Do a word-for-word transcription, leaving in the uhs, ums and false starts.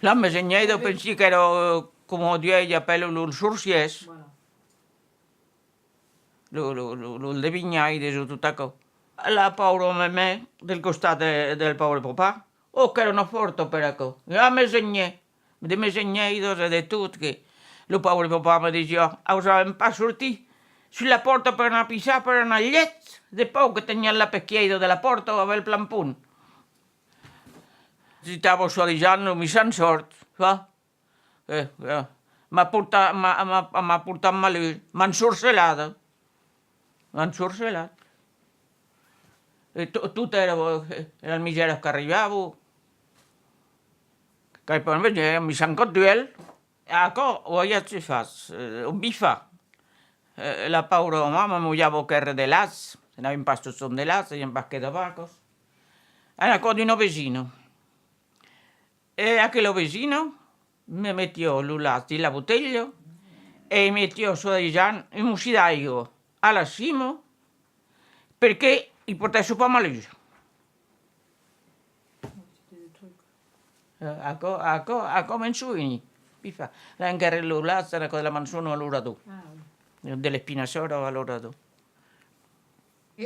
La mesenhèida, pensi qu'èra, eh, coma d'uèi apèlan los sorcièrs. Lo, lo, lo, los devinhaires o tot aquò. La paura memè del costat de, del paure papà, oh, qu'èra una fòrta per aquò. La mesenhè, de mesenhèidas e de tot, que lo paure papà me disiá: «Ausavèm pas sortir sus la pòrta per anar pissar, per anar al lhet, de paur que tenhèm la pesquièida de la pòrta o aver plan pont.» Gitava soi-disant lo missant sòrt, va. Eh, eh, m'a portat, m'a, m'a, m'a portat malur, m'a ensorcelat. M'a ensorcelat. E to-, tot èra, eh, las misèras qu'arribavan. Qu'ai pas venir, un missant còp d'uèlh. Aquò o ai fach, eh, o bi fach. Eh, la paura mamà molhava quèrre de lach, se n'avèm pas totjorn de lach, aviam pas que de vacas. En aquò d'una vesina. E aquela vesina me metiá lo lach dins la botelha e i metiá soi-disant un mocin d'aiga a la cima, perque i portèsse pas malur. Eh, aquò, aquò, aquò me'n soveni. Pifa. L'encara lo lach, aquò de la mançona a l'orador. De l'Espinassòra a l'orador.